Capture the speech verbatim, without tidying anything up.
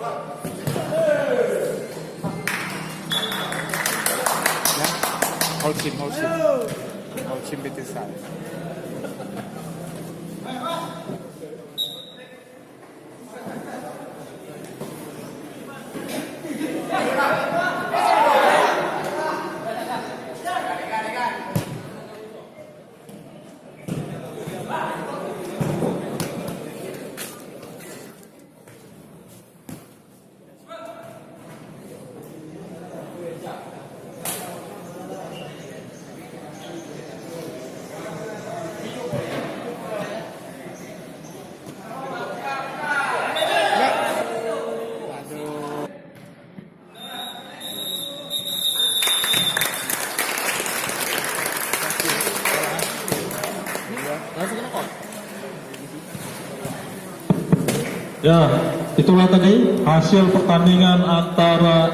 Ya. Hold him, hold him. Hold him betul side. Ya, itulah tadi hasil pertandingan antara